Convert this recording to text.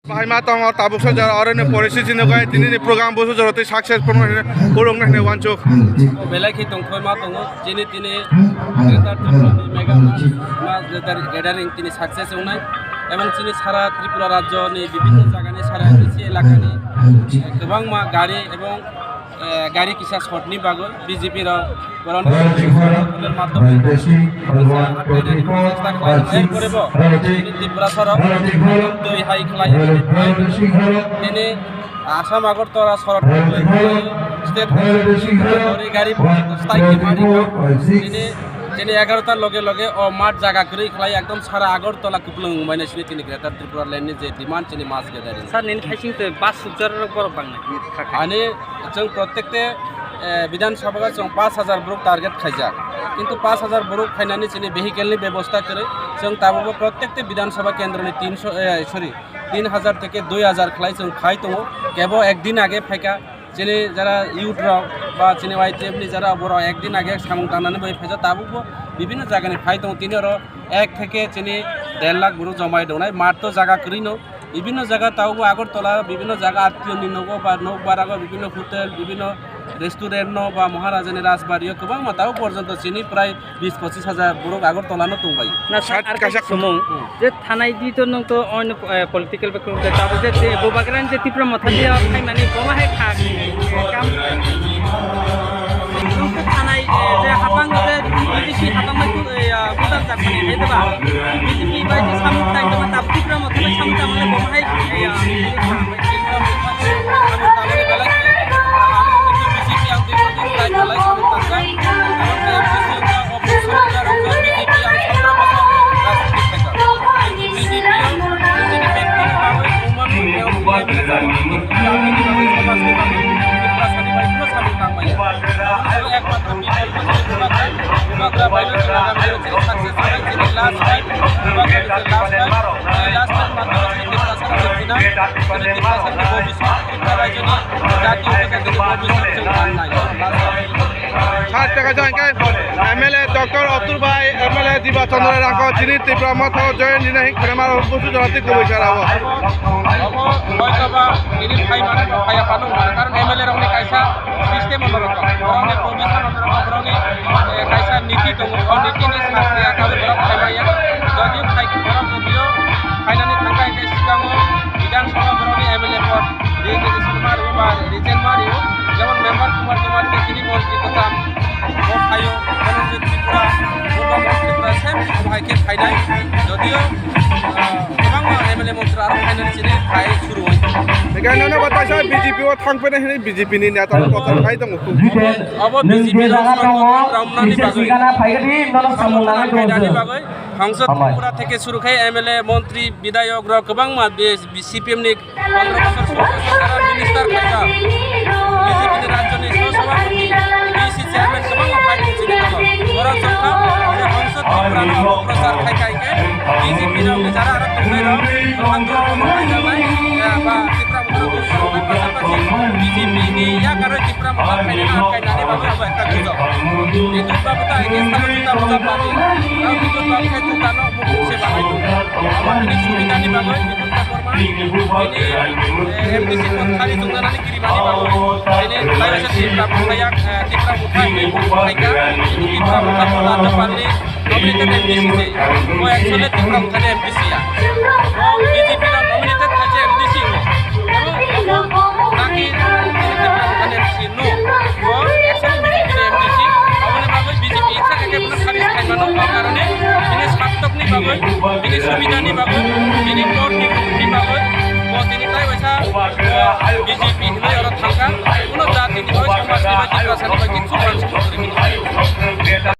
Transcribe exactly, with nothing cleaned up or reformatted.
Bahai ma tongo, tabuk sa jora oro ni porisi chini gai tini ni program busu jora tei success phuru hwnwi, phuru wngna hwnwi wansuk. Belai khe tongthoi ma tongo, chini tini Greater Tripura ni mega mass, mass gather-, gathering tini success wngnai, ebong chini sara Tripura rajyo ni bibhinno jaga ni sara nisi elaka ni, eh, kwbangma gari ebong eh, gari kisa short ni bagwi B J P rok borok ni maddhome chesta khlai rwdi. Erpore bo chini Tripura sorok twi hai khlai rwdi. Tini Assam Agartala sorok state gari strike ni mani tini, tini egarota loge loge o mat jaga kwrwi khlai ekdom sara Agartala kupulung wngmani sini tini Greater Tripura land ni je demand chini mass gathering. Sir, nini thaising twi bus sukjak rok borok bangnai. Ani chwng prottekte, eh, Bidhan Sabha o chwng pash hajar borok target khaijak. Kintu pash hajar borok phainani chini vehicle ni bebosta kwrwi. Chwng tabukbo prottekte Bidhan Sabha kendro ni tinso, eh, sorry, tin hajar theke dui hajar khlai chwng khai tongo. Kebo ekdin age phaika chini jara youth rok ba chini Y T F ni jara borok ekdin age samung tangnani bai phaijak. Tabukbo bibhinno jaga ni phai tongo. Tini oro ek theke chini der lakh borok jomai dongnai. Mat to jaga kwrwi no. Bibhinno jaga tabukbo Agartala, bibhinno jaga attiyo ni nogo ba nok barago, bibhinno hotel, bibhinno restaurant no ba Maharaja ni rajbari o kwbangma tabuk porjonto chini prai bis pochis hajar borok Agartala no tongbai. Na, sir, ar kaisa kaisa sumung, hmm, je thanai di to nwng to oino, eh, political background de, tabuk je, je Bubagra ni je Tipra Motha di o phaimani bo ma hai kha, eh, kam. Nwng to thanai, eh, je hapang je B J P hapang bai ku, eh, ah, budal jak mani hai de ba. B J P bai je samung tai de ba, tabuk Tipra Motha bai samung tai mani bo ma hai, eh, ah, Sat taka jang kai M L A Doctor Atul Bhai, M L A Diba Chandra Rangko, chini Tipra Motha join dina hing khorema rok busu jora twi kubui sara o. Obo hoytoba nini phai mano ba phai ya phano mano, karon M L A rokni kaisa system ono rokho, borokni provision ono rokho, borokni, eh, kaisa niti tongo, o nitini sakya kabe borok phai maya. Jodi phai borok jodiyo phainani thangkha hingke sikango Bidhan Sabha borokni M L A pod, Registration ma rio ba resign ma rio, jemon member Kumar Kumar je chini montri kwcham, bo phaio, Dhananjay Tripura, Durga Mohan Tripura, same abo hai khe phainai, jodiyo, ah, kwbangma M L A montri aro phainani chini phai suru oi. Hingke nono bo taisa B J P o thang phai nai hwnwi B J P ni neta no kotor khai tongo. Obo B J P no samung tangmani bagwi, samung tangmani bagwi, Hangsot Tripura theke suru khai M L A, montri, bidayok rok kwbangma be-, C P M ni pondro bosor, solo bosor jara minister khaijak, B J P ni rajyo ni sah sabhapati, B C chairman kwbangma phai tong chini dolo. Borok jokha je Hangsot Tripura no prochar khai khai khe B J P rok ni jara aro tongnai rok, Hangsot Tripura khaijak nai, ya, ba Tripura Motha tong khe pasapasi B J P ni yakarwi Tripura Motha khainani bagwi abo ekta gujo. Bidut Babu ta against o juda buja party. Tao Bidut Babu khe juda no mukuk se banai tongo. Abo bini subida ni bagwi Bidut Debbarma bini, eh, M D C pod khari tongnani kirimani bagwi. Bini taiwasa Tipra Motha yak, eh, Tipra Motha ni mukuk khaika. Bini Tipra Motha Motha Japan ni nominated M D C se. Bo actually Tipra Motha ni M D C ya. Bo B J P no nominated khaise M D C no. Ebo, ebo, naki Tipra Motha ni M D C no. Bo actually B J P ni M D C. Aboni bagwi B J P iksa khe khe bono service khai mano. O karone bini sartok ni bagwi, bini subida ni bagwi, bini por ni, ni bagwi bo tini tai waisa, bo B J P hinwi oro thangkha. Kuno jati ni bai somaj ni bai Tiprasa ni bai kichu mansi